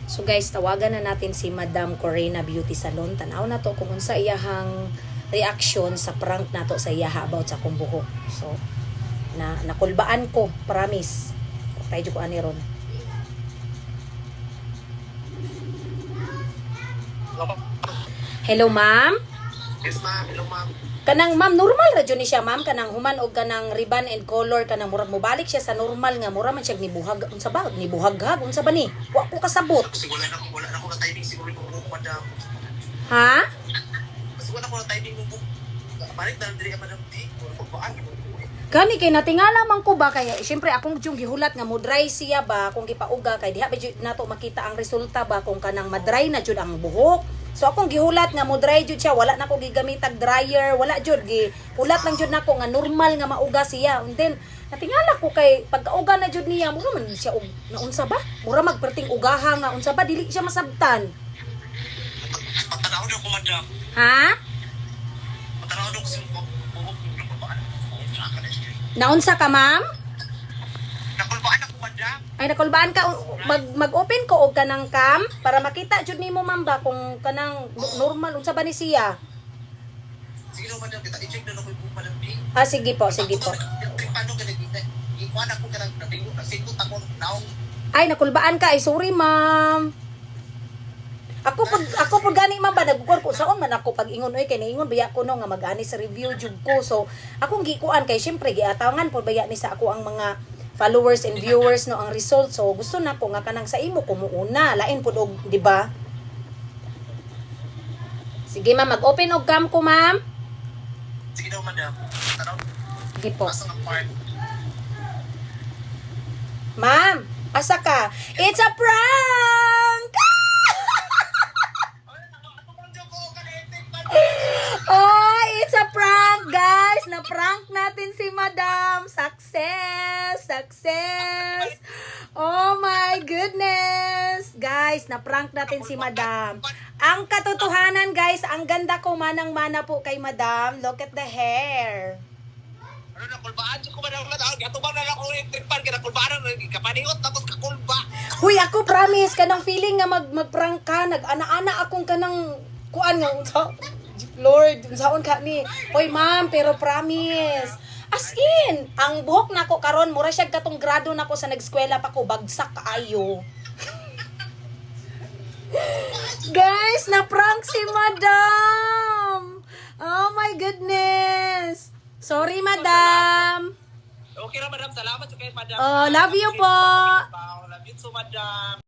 So guys, tawagan na natin si Madam Corena Beauty Salon. Tanaw na to kung unsa iyahang reaction sa prank nato sa iyaha about sa akong buhok. So, na nakulbaan ko, promise. Tayo ko ani ron. Hello, ma'am. Yes, ma'am. Hello, ma'am. Kanang ma'am, normal ra jud ni siya, ma'am, kanang human og kanang ribbon and color, kanang murag mobalik siya sa normal nga mura man siya nibuhag, unsa ba nibuhaghag, unsa ba ni? Wa ko kasabot. Kasi wala na ko na timing siguro yung buhok, madam. Ha? Kasi wala ko na timing yung buhok. Balik na lang diri ka, madam. Di, pagpaan. Gani kay natingala man ko ba, kay syempre akong jung gihulat nga mo dry siya ba kung gipauga, kay diha ba jud nato makita ang resulta ba kung kanang madry na jud ang buhok. So akong gihulat nga mo dry jud siya, wala na ko gigamitag dryer, wala jud, gihulat lang jud nako nga normal nga mauga siya. And then natingala ko kay pagkauga na jud niya, mura man siya og naunsa ba? Mura magperting ugaha nga unsa ba, dili siya masabtan. Patanaw daw ko, madam. Ha? Patanaw daw ko sa buhok. Nakulbaan. Naunsa ka, ma'am? Nakulbaan ako, madam. Ay, nakulbaan ka. Mag-open ko og kanang cam para makita jud nimo, ma'am, ba kung kanang normal unsa ba ni siya. Sige daw, madam. Kita i-check na lang ko yung buhok, madam. Di. Ah, sige po, sige po. Paano ka nagkita? Ikuan ako ka nang nabingo. Nasingot ako ng naong. Ay, nakulbaan ka. Ay, sorry, ma'am. Ako pud gani, ma'am, ba nagkuan ko saon man ako pag ingon oy, kay naingon baya ko no nga mag-ani sa review jud ko. So akong gikuan kay syempre giatangan pud baya ni sa ako ang mga followers and viewers no ang result. So gusto na ko nga kanang sa imo ko muuna, lain pud og, di ba? Sige, ma'am, mag-open og cam ko, ma'am. Sige daw, madam. Tanaw. Sige po. Asa ang part? Ma'am, asa ka? It's a prank! Oh, it's a prank, guys! Na-prank natin si Madam. Success! Success! Oh my goodness! Guys, na-prank natin si Madam. Ang katotohanan, guys, ang ganda ko, manang-mana po kay Madam. Look at the hair. Ano na kulbaan ko madam na tawag atubang na lang ko yung tripan kay nakulbaan na kapaniot tapos kakulba. Huy, ako promise, kanang feeling nga mag-prank ka, nag-ana-ana akong kanang kuan nga unsa, Lord, unsaon ka ni. Hoy, ma'am, pero promise. As in, ang buhok nako karon mura siya katong grado nako sa nag-eskwela pa ko, bagsak kaayo. Guys, na-prank si Madam. Oh my goodness. Sorry, Madam. Okay ra, madam, salamat sa kay madam. Oh, love you po. Love you too, madam.